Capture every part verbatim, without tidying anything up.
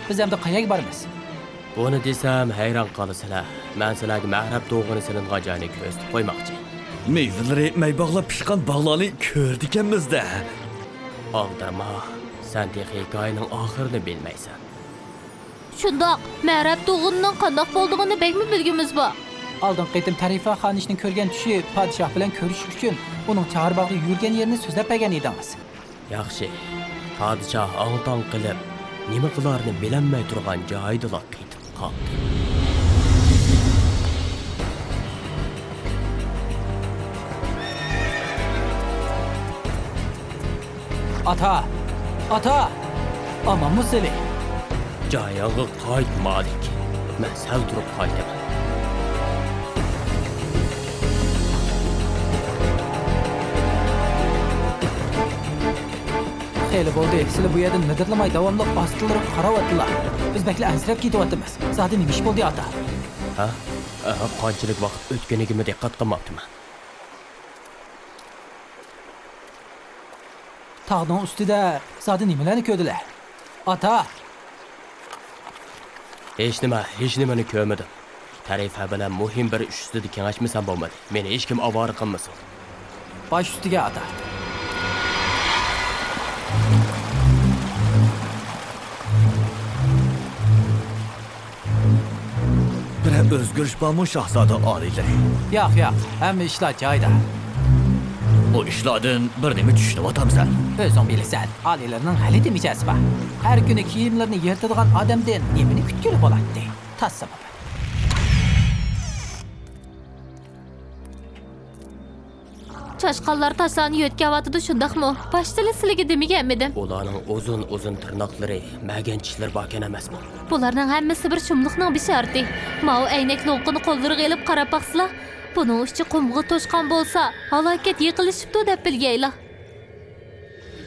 بىز ئەمدى قەيەرگە بارىمىز؟ بۇنى دېسەم ھەيران قالىسىلەر. مەن سىلەرگە مەرەب دوغىنى سېلىنغان جاينى كۆرسىتىپ قويماقچى. مېۋىلىرى مەي باغلاپ پىشقان باغلارنى كۆرىدىكەنمىز-دە. ئالدىرىما، سەن تېخى ھېكايىنىڭ ئاخىرىنى بىلمەيسەن. شۇنداق، مەرەب دوغىنىنىڭ قانداق بولىدىغىنىنى بەكمۇ بىلگۈمىز بار. ئالدىنقى قېتىم تەرىپە خانىشنى كۆرگەن چۈشى پادىشاھ بىلەن كۆرۈشۈش ئۈچۈن ئۇنىڭ چاغىرباغدا يۈرگەن يېرىنى سۆزلەپ بەرگەن ئىدىڭىز. ياخشى. پادىشاھ ئاڭ-تاڭ قېلىپ، نېمە قىلارىنى بىلەلمەي تۇرغان جايىدىلا قېتىپ قالدى. ئاتا! ئاتا! ئامانمۇ سىلى؟ جايىڭغا قايت، مالىك. مەن سەل تۇرۇپ قايتىمەن. خېلى بولدى، سىلى بۇ يەردىن مىدىرلىماي داۋاملىق ئاستىلىرىغا قاراۋاتىلا. بىز بەكلا ئەنسىرەپ كېتىۋاتىمىز. زادى نېمە ئىش بولدى، ئاتا؟ ھە؟ ئە، قانچىلىك ۋاقىت ئۆتكىنىگىمۇ دىققەت قىلماپتىمەن. تاغنىڭ ئۈستىدە زادى نېمىلەرنى كۆردىلە؟ ئاتا! ھېچنېمە، ھېچنېمىنى كۆرمىدىم. تەرىپە بىلەن مۇھىم بىر ئىش ئۈستىدە كېڭەشمىسەم بولمىدى. مېنى ھېچكىم ئاۋارە قىلمىسۇن. باش ئۈستىگە، ئاتا. بىرەر ئۆزگىرىش بارمۇ، شاھزادە ئالىيلىرى؟ ياق، ياق، ھەممە ئىشلار جايىدا. ئۇ ئىشلاردىن بىر نېمە چۈشىنىۋاتامسەن؟ ئۆزۈڭ بىلىسەن، ئالىيلىرىنىڭ غەلىتە مىجەزى بار. ھەر كۈنى كىيىملىرىنى يىرتىدىغان ئادەمدىن نېمىنى كۈتكىلى بولاتتى؟ تاسسىمۇ. چاشقانلار تاشلارنى يۆتكەۋاتىدۇ، شۇنداقمۇ؟ باشتىلا سىلىگە دېمىگەنمىدىم؟ ئۇلارنىڭ ئۇزۇن-ئۇزۇن تىرناقلىرى، مەگەن چىشلىرى باركەن ئەمەسمۇ؟ بۇلارنىڭ ھەممىسى بىر شۇملۇقنىڭ بېشارىتى. ماۋۇ ئەينەك لوڭقىنى قوللىرىغا ئېلىپ قاراپ باقسىلا، بۇنىڭ ئۈستى قۇمغا توشقان بولسا، ھالاكەت يېقىنلىشىپتۇ دەپ بىلگەيلا.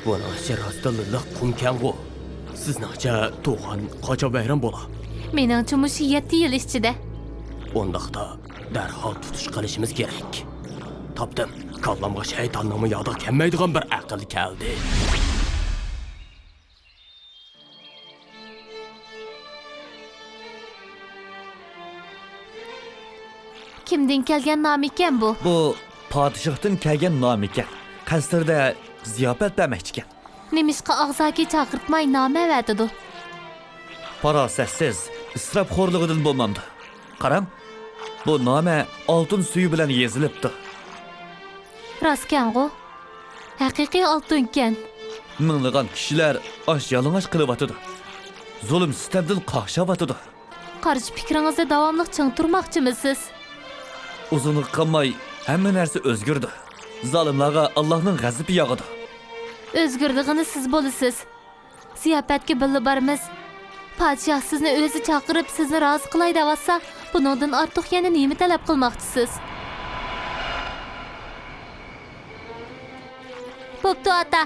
بۇنىڭ ئىچى راستتىنلا لىق قۇمكەنغۇ؟ سىزنىڭچە تۇغان قاچان ۋەيران بولا؟ مېنىڭچە مۇشۇ يەتتە يىل ئىچىدە. ئۇنداقتا دەرھال تۇتۇش قىلىشىمىز كېرەك. تاپتىم. كاللامغا شەيتاننىڭمۇ يادىغا كەلمەيدىغان بىر ئەقىل كەلدى. كىمدىن كەلگەن نامىكەن بۇ؟ بۇ پادىشاھتىن كەلگەن نامىكەن. قەسىردە زىياپەت بەرمەكچىكەن. نېمىشقا ئاغزاكى چاقىرتماي نامە ئەۋەتىدۇ؟ پاراسەتسىز، ئىسراپخورلۇقىدىن بولمامدۇ؟ قاراڭ، بۇ نامە ئالتۇن سۈيى بىلەن يېزىلىپتۇ. راستكەنغۇ؟ ھەقىقىي ئالتۇنكەن. مىڭلىغان كىشىلەر ئاچ يالىڭاچ قېلىۋاتىدۇ. زۇلۇم سىتەمدىن قاقشاۋاتىدۇ. قارشى پىكرىڭىزدە داۋاملىق چىڭ تۇرماقچىمىسىز؟ ئۇزۇنغا قالماي ھەممە نەرسە ئۆزگىرىدۇ. زالىملارغا ئاللاھنىڭ غەزىپى ياغىدۇ. ئۆزگىرىدىغىنى سىز بولىسىز. زىياپەتكە بىللە بارىمىز. پادىشاھ سىزنى ئۆزى چاقىرىپ، سىزنى رازى قىلاي دەۋاتسا، بۇنىڭدىن ئارتۇق يەنە نېمە تەلەپ قىلماقچىسىز؟ بوپتۇ، ئاتا.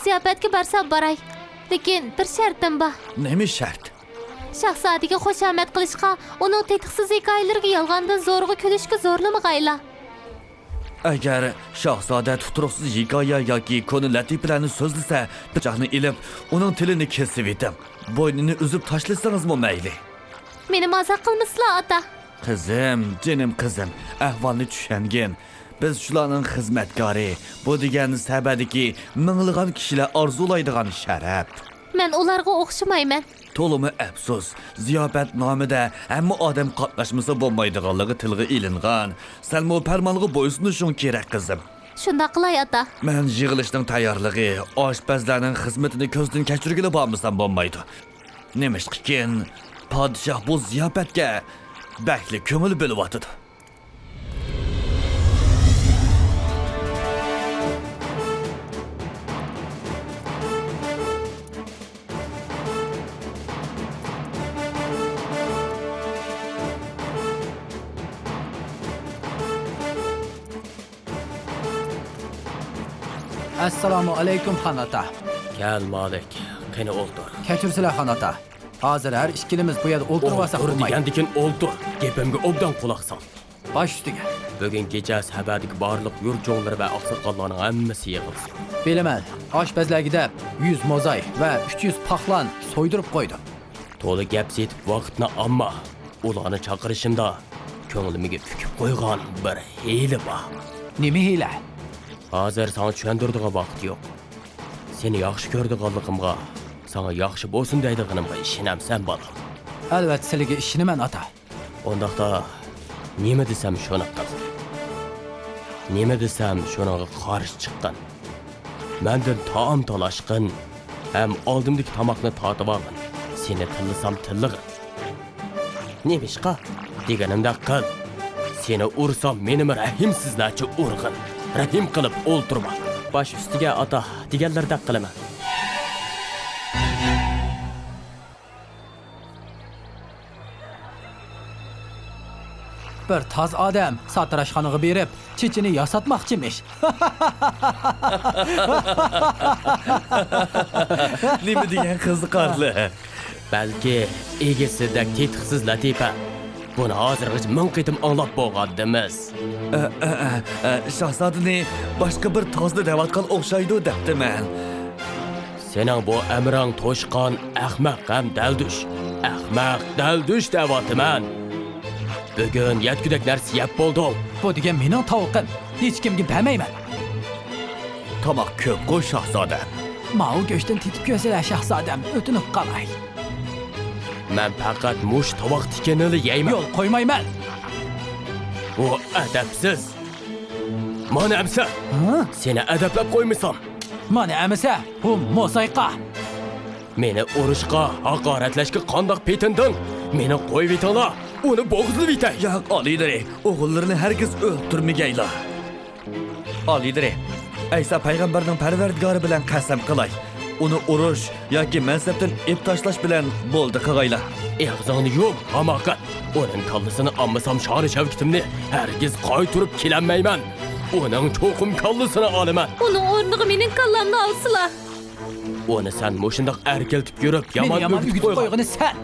زىياپەتكە بارسام باراي. لېكىن بىر شەرتىم بار. نېمە شەرت؟ شاھزادىگە خۇشامەت قىلىشقا، ئۇنىڭ تېتىقسىز ھېكايىلىرىگە يالغاندىن زورىغا كۈلۈشكە زورلىمىغايلا. ئەگەر شاھزادە تۇتۇرۇقسىز ھېكايە ياكى كونا لەتىپىلەرنى سۆزلىسە، پىچاقنى ئېلىپ، ئۇنىڭ تىلىنى كېسىۋېتىڭ. بوينىنى ئۈزۈپ تاشلىسىڭىزمۇ مەيلى. مېنى مازاق قىلمىسىلا، ئاتا. قىزىم، جېنىم قىزىم، ئەھۋالنى چۈشەنگىن. بىز شۇلارنىڭ خىزمەتكارى. بۇ دېگەن سەھرادىكى مىڭلىغان كىشىلەر ئارزۇلايدىغان شەرەپ. مەن ئۇلارغا ئوخشىمايمەن. تولىمۇ ئەپسۇس، زىياپەتنامىدە ھەممە ئادەم قاتناشمىسا بولمايدىغانلىقى تىلغا ئېلىنغان. سەنمۇ پەرمانغا بويسۇنۇشۇڭ كېرەك، قىزىم. شۇنداق قىلاي، ئاتا. مەن يىغىلىشنىڭ تەييارلىقى، ئاشپەزلەرنىڭ خىزمىتىنى كۆزدىن كەچۈرگىلى بارمىسام بولمايدۇ. نېمىشقىكىن، پادىشاھ بۇ زىياپەتكە بەكلا كۆڭۈل بۆلۈۋاتىدۇ. ئەسسالامۇ ئەلەيكۇم، خان ئاتا. كەل، مالىك، قېنى ئولتۇر. كەچۈرسىلە، خان ئاتا. ھازىر ھەر ئىككىلىمىز بۇ يەردە ئولتۇرۇۋالساق بولمايدۇ؟ ئولتۇر دېگەندىكىن ئولتۇر. گېپىمگە ئوبدان قۇلاق سال. باش ئۈستىگە. بۈگۈن كېچە سەھرادىكى بارلىق يۇرت چوڭلىرى ۋە ئاقساقاللارنىڭ ھەممىسى يىغىلسۇن. بىلىمەن، ئاشپەزلەرگە دەپ يۈز موزاي ۋە ئۈچ يۈز پاقلان سويدۇرۇپ قويدۇم. تولا گەپ سېتىپ ۋاقىتنى ئالما. ئۇلارنى چاقىرىشىمدا كۆڭلۈمگە پۈكۈپ قويغان بىر ھىيلە بار. نېمە ھىيلە؟ ھازىر ساڭا چۈشەندۈرىدىغان ۋاقىت يوق. سېنى ياخشى كۆرىدىغانلىقىمغا، ساڭا ياخشى بولسۇن دەيدىغىنىمغا ئىشىنەمسەن، بالام؟ ئەلۋەتتە، سىلىگە ئىشىنىمەن، ئاتا. ئۇنداقتا نېمە دېسەم شۇنى قىل. نېمە دېسەم شۇنىڭغا قارشى چىققىن. مەندىن تائام تالاشقىن ھەم ئالدىمدىكى تاماقنى تارتىۋالغىن. سېنى تىللىسام تىللىغىن. نېمىشقا؟ دېگىنىمدەك قىل. سېنى ئۇرسام مېنىمۇ رەھىمسىزلەرچە ئۇرغىن. رەھىم قىلىپ ئولتۇرما. باش ئۈستىگە ئاتا، دېگەنلىرىدەك قىلىمەن. بىر تاز ئادەم ساتىراشخانىغا بېرىپ، چېچىنى ياساتماقچىمىش. نېمە دېگەن قىزىقارلىق. بەلكى ئىگىسىدەك تېتىقسىز لەتىپە. بۇنى ھازىرغىچە مىڭ قېتىم ئاڭلاپ بولغانىدىمىز. ئە، ئە، ئە، ئە، شاھزادىنى باشقا بىر تازنى دەۋاتقان ئوخشايدۇ دەپتىمەن. سېنىڭ بۇ ئەمرىڭ توشقان، ئەخمەق ھەم دەلدۈش. ئەخمەق، دەلدۈش دەۋاتىمەن. بۈگۈن يەتكۈدەك نەرسە يەپ بولدۇڭ. بۇ دېگەن مېنىڭ تاۋىقىم. ھېچكىمگە بەرمەيمەن. تاماق كۆپقۇ، شاھزادەم. ماۋۇ گۆشتىن تېتىپ كۆرسىلە، شاھزادەم، ئۆتۈنۈپ قالاي. مەن پەقەت مۇشۇ تاۋاقتىكىنىلا يەيمەن. يول قويمايمەن. بۇ ئەدەپسىز. مانا ئەمسە. ھە؟ سېنى ئەدەپلەپ قويمىسام. مانا ئەمسە، بۇ موزايقا. مېنى ئۇرۇشقا، ھاقارەتلەشكە قانداق پېتىندىڭ؟ مېنى قويۇۋېتىڭلار، ئۇنى بوغۇزلىۋېتەي. ياق، ئالىيلىرى، ئوغۇللىرىنى ھەرگىز ئۆلتۈرمىگەيلا. ئالىيلىرى، ئەيسا پەيغەمبەرنىڭ پەرۋەردىگارى بىلەن قەسەم قىلاي. ئۇنى ئۇرۇش ياكى مەنسەپتىن ئېلىپ تاشلاش بىلەن بولدى قىغايلا. ئېغىزىڭنى يۇم، ھاماقەت! ئۇنىڭ كاللىسىنى ئالمىسام، شانى شەۋكىتىمنى ھەرگىز قايتۇرۇپ كېلەلمەيمەن. ئۇنىڭ چوقۇم كاللىسىنى ئالىمەن. ئۇنىڭ ئورنىغا مېنىڭ كاللامنى ئالسىلا. ئۇنى سەن مۇشۇنداق ئەركىلىتىپ يۈرۈپ، يامان ئۆگىتىپ قويغىنى سەن.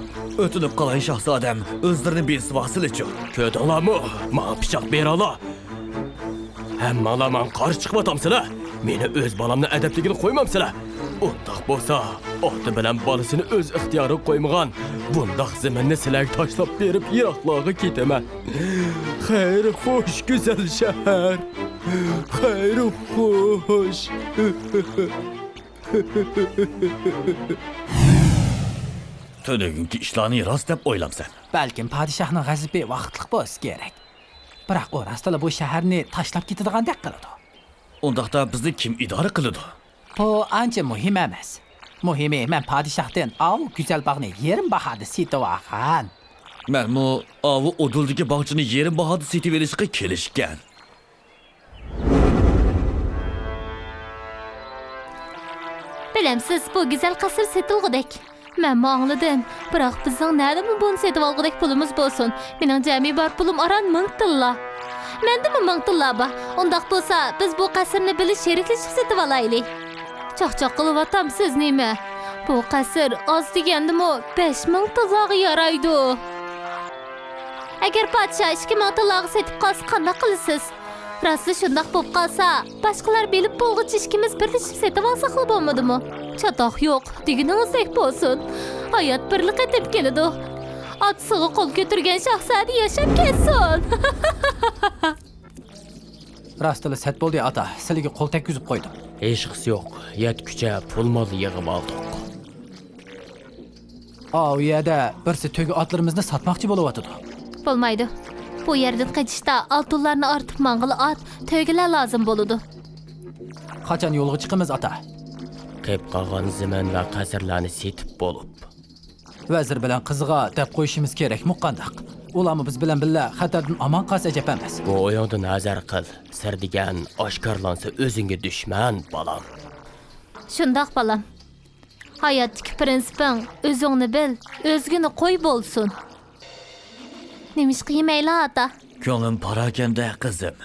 ئۆتۈنۈپ قالاي، شاھزادەم، ئۆزلىرىنى بېسىۋالسىلىچۇ. كۆردۈڭلارمۇ؟ ماڭا پىچاق بېرىڭلار. ھەممىڭلار ماڭا قارشى چىقىۋاتامسىلەر؟ مېنى ئۆز بالامنى ئەدەپلىگىلى قويمامسىلەر؟ ئۇنداق بولسا، ئاتا بىلەن بالىسىنى ئۆز ئىختىيارىغا قويمىغان بۇنداق زېمىننى سىلەرگە تاشلاپ بېرىپ، يىراقلارغا كېتىمەن. خەير خوش، گۈزەل شەھەر. خەير خوش. تۈنۈگۈنكى ئىشلارنى راست دەپ ئويلامسەن؟ بەلكىم پادىشاھنىڭ غەزىپى ۋاقىتلىق بولسا كېرەك. بىراق ئۇ راستلا بۇ شەھەرنى تاشلاپ كېتىدىغاندەك قىلىدۇ. ئۇنداقتا بىزنى كىم ئىدارە قىلىدۇ؟ بۇ ئانچە مۇھىم ئەمەس. مۇھىمى، مەن پادىشاھتىن ئاۋۇ گۈزەل باغنى يېرىم باھادا سېتىۋالغان. مەنمۇ ئاۋۇ ئۇدۇلدىكى باغچىنى يېرىم باھادا سېتىۋېلىشقا كېلىشكەن. بىلەمسىز، بۇ گۈزەل قەسىر سېتىلغۇدەك. مەنمۇ ئاڭلىدىم. بىراق بىزنىڭ نەدىمۇ بۇنى سېتىۋالغۇدەك پۇلىمىز بولسۇن؟ مېنىڭ جەمئىي بار پۇلۇم ئاران مىڭ تىللا. مەندىمۇ مىڭ تىللا بار. ئۇنداق بولسا، بىز بۇ قەسىرنى بىللە شېرىكلىشىپ سېتىۋالايلى. چاقچاق قىلىۋاتامسىز نېمە؟ بۇ قەسىر ئاز دېگەندىمۇ بەش مىڭ تىللاغا يارايدۇ. ئەگەر پادىشاھ ئىككى مىڭ تىللاغا سېتىپ قالسا، قانداق قىلىسىز؟ راستلا شۇنداق بولۇپ قالسا، باشقىلار بىلىپ بولغۇچە ئىككىمىز بىرلىشىپ سېتىۋالساقلا بولمىدىمۇ؟ چاتاق يوق، دېگىنىڭىزدەك بولسۇن. ھايات بىرلا قېتىم كېلىدۇ. ئاتىسىغا قول كۆتۈرگەن شاھزادە ياشاپ كەتسۇن! راستلا سەت بولدى، ئاتا. سىلىگە قول تەگكۈزۈپ قويدۇم. ھېچقىسى يوق. يەتكۈچە پۇل-مال يىغىۋالدۇق. ئاۋۇ يەردە بىرسى تۆگە ئاتلىرىمىزنى ساتماقچى بولۇۋاتىدۇ. بولمايدۇ. بۇ يەردىن قېچىشتا ئالتۇنلارنى ئارتىپ ماڭغىلى ئات، تۆگىلەر لازىم بولىدۇ. قاچان يولغا چىقىمىز، ئاتا؟ قېپ قالغان زېمىن ۋە قەسىرلەرنى سېتىپ بولۇپ. ۋەزىر بىلەن قىزىغا دەپ قويۇشىمىز كېرەكمۇ قانداق؟ ئۇلارمۇ بىز بىلەن بىللە خەتەردىن ئامان قالسا ئەجەب ئەمەس. بۇ ئويۇڭدىن ھەزەر قىل. سىر دېگەن ئاشكارىلانسا ئۆزۈڭگە دۈشمەن، بالام. شۇنداق، بالام. ھاياتتىكى پىرىنسىپىڭ «ئۆزۈڭنى بىل، ئۆزگىنى قوي» بولسۇن. نېمىشقا يېمەيلا، ئاتا؟ كۆڭلۈم پاراكەندە، قىزىم.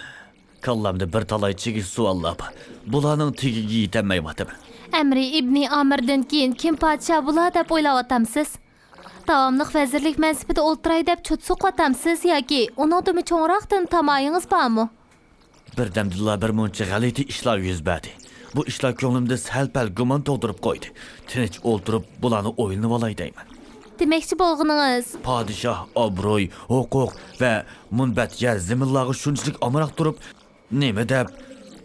كاللامدا بىر تالاي چىگىش سوئاللار بار. بۇلارنىڭ تېگىگە يېتەلمەيۋاتىمەن. ئەمرى ئىبنى ئامىردىن كېيىن كىم پادىشاھ بولا دەپ ئويلاۋاتامسىز؟ داۋاملىق ۋەزىرلىك مەنسىپىدە ئولتۇراي دەپ چوت سوقۇۋاتامسىز ياكى ئۇنىڭدىنمۇ چوڭراقتىن تامايىڭىز بارمۇ؟ بىردەمدىلا بىر مۇنچە غەلىتە ئىشلار يۈز بەردى. بۇ ئىشلار كۆڭلۈمدە سەل-پەل گۇمان تۇغدۇرۇپ قويدى. تىنچ ئولتۇرۇپ، بۇلارنى ئويلىنىۋالاي دەيمەن. دېمەكچى بولغىنىڭىز؟ پادىشاھ ئابرۇي، ھوقۇق ۋە مۇنبەت يەر زېمىنلارغا شۇنچىلىك ئامراق تۇرۇپ، نېمە دەپ،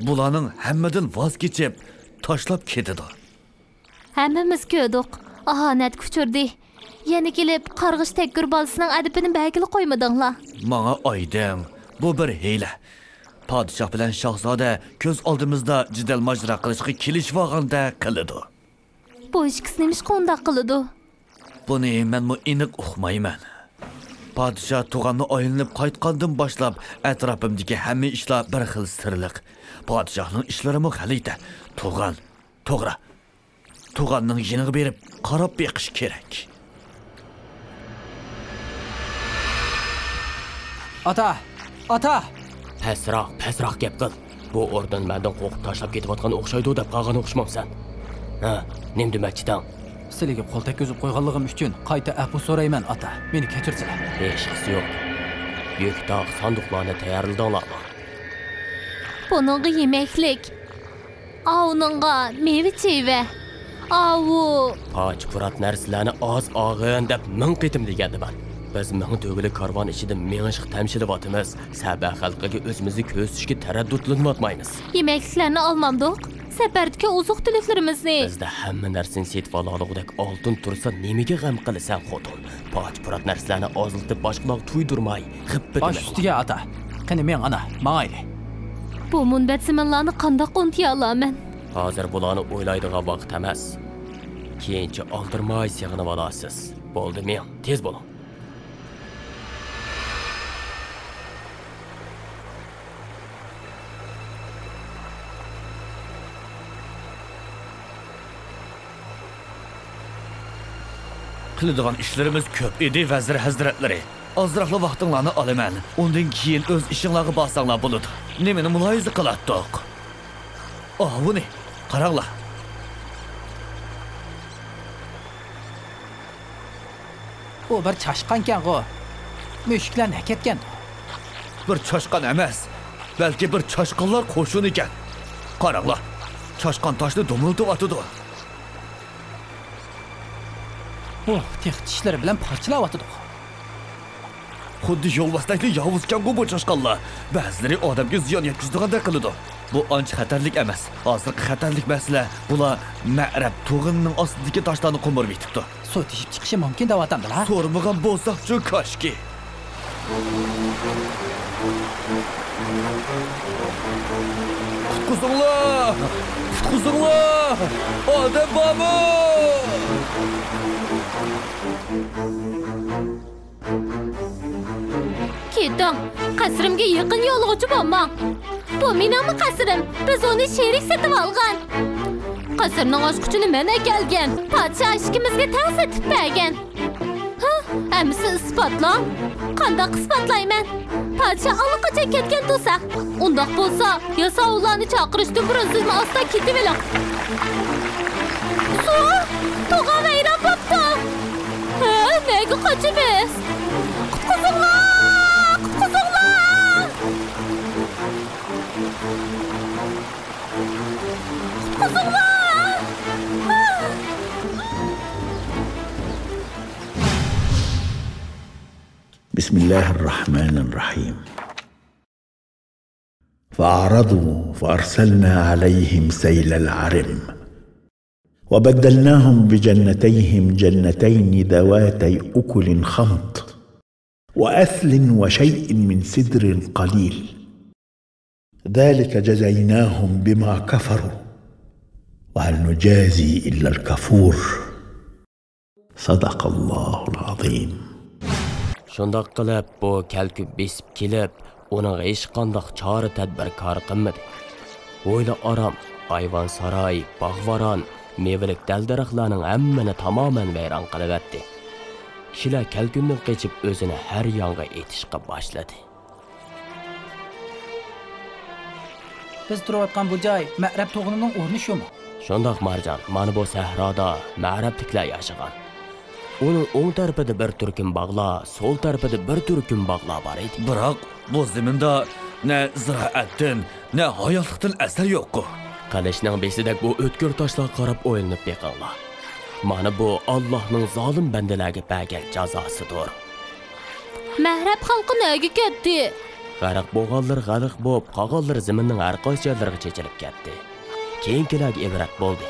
بۇلارنىڭ ھەممىدىن ۋاز كېچىپ، تاشلاپ كېتىدۇ؟ ھەممىمىز كۆردۇق. ئاھانەتكە ئۇچرىدى. يەنە كېلىپ، قارغىش تەككۈر بالىسىنىڭ ئەدىپىنى بەرگىلى قويمىدىڭلار. ماڭا ئايدىڭ. بۇ بىر ھىيلە. پادىشاھ بىلەن شاھزادە كۆز ئالدىمىزدا جېدەل ماجىرا قىلىشقا كېلىشىۋالغاندەك قىلىدۇ. بۇ ئىككىسى نېمىشقا ئۇنداق قىلىدۇ؟ بۇنى مەنمۇ ئېنىق ئۇقمايمەن. پادىشاھ تۇغاننى ئايلىنىپ قايتقاندىن باشلاپ، ئەتراپىمدىكى ھەممە ئىشلار بىر خىل سىرلىق. پادىشاھنىڭ ئىشلىرىمۇ غەلىتە. تۇغان، توغرا. تۇغاننىڭ يېنىغا بېرىپ قاراپ بېقىش كېرەك. ئاتا! ئاتا! پەسراق، پەسراق گەپ قىل. بۇ ئوردىن مەندىن قورقۇپ تاشلاپ كېتىۋاتقان ئوخشايدۇ دەپ قالغان ئوخشىمامسەن؟ ھە، نېمە دېمەكچىدىڭ؟ سىلىگە قول تەگكۈزۈپ قويغانلىقىم ئۈچۈن قايتا ئەپۇ سورايمەن، ئاتا. مېنى كەچۈرسىلە. ھېچقىسى يوق. يۈك تاق ساندۇقلارنى تەييارلىدىڭلارمۇ؟ بۇنىڭغا يېمەكلىك. ئاۋۇنىڭغا مېۋە-چېۋە. ئاۋۇ. پاچ-پۇرات نەرسىلەرنى ئاز ئاغىن دەپ مىڭ قېتىم دېگەندىمەن. بىز مىڭ تۆگىلىك كارۋان ئىچىدە مېڭىشقا تەمشىلىۋاتىمىز. سەبە خەلقىگە ئۆزىمىزنى كۆرسىتىشكە تەرەددۇتلىنىۋاتمايمىز. يېمەكلىكلەرنى ئالمامدۇق؟ سەپەردىكى ئوزۇق-تۈلۈكلىرىمىزنى. بىزدە ھەممە نەرسىنى سېتىۋالالىغۇدەك ئالتۇن تۇرسا، نېمىگە غەم قىلىسەن، خوتۇن؟ پاچ-پۇرات نەرسىلەرنى ئازلىتىپ، باشقىلارغا تۇيدۇرماي، غىپپىدىمە. باش ئۈستىگە، ئاتا. قېنى، مېڭ، ئانا، ماڭايلى. بۇ مۇنبەت زېمىنلارنى قانداق ئۇنتۇيالايمەن؟ ھازىر بۇلارنى ئويلايدىغان ۋاقىت ئەمەس. كېيىنچە ئالدىرىماي سېغىنىۋالارسىز. بولدى، مېڭ، تېز بولۇڭ. قىلىدىغان ئىشلىرىمىز كۆپ ئىدى، ۋەزىر ھەزرەتلىرى. ئازراقلا ۋاقتىڭلارنى ئالىمەن. ئۇندىن كېيىن ئۆز ئىشىڭلارغا بارساڭلار بولىدۇ. نېمىنى مۇلاھىزە قىلاتتۇق؟ ئاۋۇنى قاراڭلار. ئۇ بىر چاشقانكەنغۇ. مۈشۈكلەرنى ئەكەتكەن. بىر چاشقان ئەمەس، بەلكى بىر چاشقانلار قوشۇنىكەن. قاراڭلار، چاشقان تاشنى دومۇلتىۋاتىدۇ. ئۇ تېخى چىشلىرى بىلەن پارچىلاۋاتىدۇ. خۇددى يولۋاستەكلا ياۋۇزكەنغۇ بۇ چاشقانلار. بەزىلىرى ئادەمگە زىيان يەتكۈزىدىغاندەك قىلىدۇ. بۇ ئانچە خەتەرلىك ئەمەس. ھازىرقى خەتەرلىك مەسىلە، بۇلار مەرەب تۇغىنىنىڭ ئاستىدىكى تاشلارنى قومۇرۇۋېتىپتۇ. سۇ تېشىپ چىقىشى مۇمكىن دەۋاتامدىلا؟ سورىمىغان بولساقچۇ كاشكى. قۇتقۇزۇڭلار! قۇتقۇزۇڭلار! ئادەم بارمۇ؟ كېتىڭ! قەسرىمگە يېقىن يولىغۇچى بولماڭ! بۇ مېنىڭمۇ قەسرىم! بىز ئۇنى شېرىك سېتىۋالغان! قەسىرنىڭ ئاچقۇچىنى مەن ئەكەلگەن! پادىشاھ ئىككىمىزگە تەڭ سېتىپ بەرگەن! ھە؟ ئەمىسە ئىسپاتلاڭ! قانداق ئىسپاتلايمەن؟ پادىشاھ ئاللىقاچان كەتكەن تۇرسا! ئۇنداق بولسا، ياساۋۇللارنى چاقىرىشتىن بۇرۇن سىزمۇ ئاستا كېتىۋېلىڭ! سۇ! تۇغا ۋەيران بوپتۇ! ھە، نەگە قاچىمىز؟ قۇتقۇزۇڭلار! قۇتقۇزۇڭلار! قۇتقۇزۇڭلار! بسم الله الرحمن الرحيم. فأعرضوا فأرسلنا عليهم سيل العرم وبدلناهم بجنتيهم جنتين ذواتي أكل خمط وأثل وشيء من سدر قليل ذلك جزيناهم بما كفروا وهل نجازي إلا الكفور. صدق الله العظيم. شۇنداق قىلىپ، بۇ كەلكۈن بېسىپ كېلىپ، ئۇنىڭغا ھېچقانداق چارە-تەدبىر كار قىلمىدى. ھويلا-ئارام، ئايۋان-ساراي، باغ-ۋاران، مېۋىلىك دەل-دەرەخلەرنىڭ ھەممىنى تامامەن ۋەيران قىلىۋەتتى. كىشىلەر كەلكۈندىن قېچىپ، ئۆزىنى ھەر يانغا ئېتىشقا باشلىدى. بىز تۇرۇۋاتقان بۇ جاي مەرەب تۇغىنىنىڭ ئورنى شۇمۇ؟ شۇنداق، مارجان. مانا بۇ سەھرادا مەرەبلىكلەر ياشىغان. ئۇنىڭ ئوڭ تەرىپىدە بىر تۈركۈم باغلار، سول تەرىپىدە بىر تۈركۈم باغلار بار ئىدى. بىراق، بۇ زېمىندا نە زىرائەتتىن، نە ھاياتلىقتىن ئەسەر يوققۇ. قىلىچنىڭ بېسىدەك بۇ ئۆتكۈر تاشلارغا قاراپ ئويلىنىپ بېقىڭلار. مانا بۇ ئاللاھنىڭ زالىم بەندىلەرگە بەرگەن جازاسىدۇر. مەھرەب خەلقى نەگە كەتتى؟ غەرق بولغانلىرى غەرق بولۇپ، قالغانلىرى زېمىننىڭ ھەر قايسى جايلىرىغا چېچىلىپ كەتتى. كېيىنكىلەرگە ئىبرەت بولدى.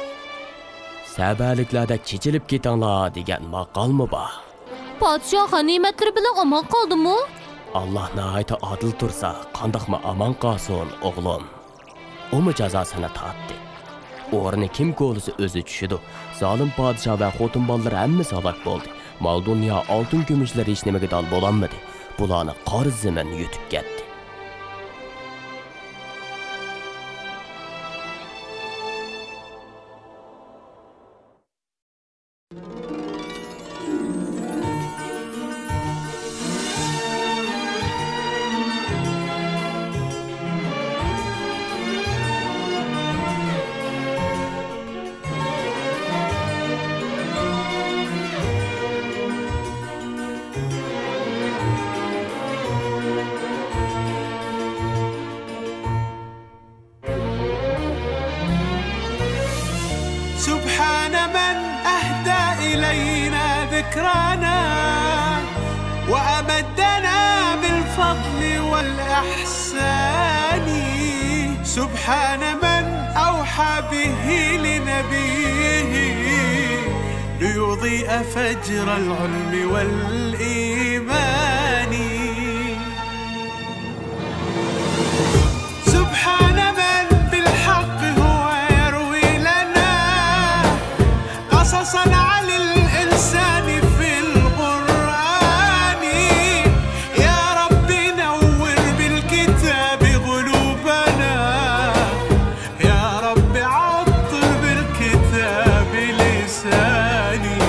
سەبەلىكلەردەك چېچىلىپ كېتىڭلار دېگەن ماقالمۇ بار. پادىشاھ غەنىيمەتلىرى بىلەن ئامان قالدىمۇ؟ ئاللاھ ناھايىتى ئادىل تۇرسا، قانداقمۇ ئامان قالسۇن، ئوغلۇم؟ ئۇمۇ جازاسىنى تارتتى. ئورنى كىم كولىسا ئۆزى چۈشىدۇ. زالىم پادىشاھ ۋە خوتۇن بالىلىرى ھەممىسى ھالاك بولدى. مال-دۇنيا، ئالتۇن-كۈمۈشلەر ھېچنېمىگە دال بولالمىدى. بۇلارنى قارا زېمىن يۇتۇپ كەتتى. سبحان من أهدى إلينا ذكرانا وأمدنا بالفضل والإحسان. سبحان من أوحى به لنبيه ليضيء فجر العلم والإيمان. سبحان من بالحق هو يروي لنا قصصا عن الإنسان في القرآن. يا رب نور بالكتاب قلوبنا، يا رب عطر بالكتاب لساني.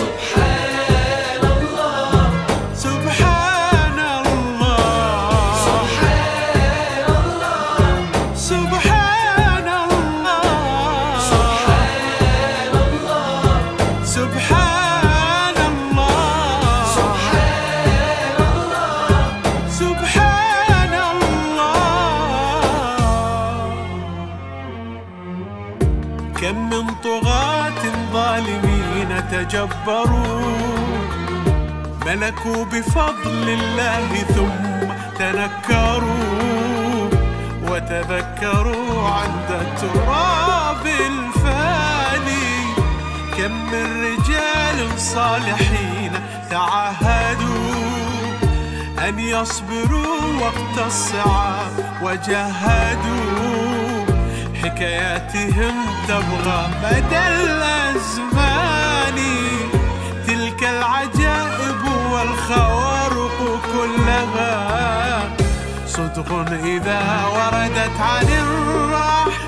سبحان الله. سبحان الله. سبحان الله. سبحان الله. سبحان الله. سبحان الله. سبحان الله. سبحان الله. كم من طغاة ظالمين تجبروا، ملكوا بفضل الله ثم تنكروا، وتذكروا عند التراب الفاني. كم من رجال صالحين تعاهدوا أن يصبروا وقت الصعاب وجاهدوا، حكاياتهم تبقى مدى الأزمان. تلك العجائب والخوارق كلها صدق إذا وردت عن الرحمن.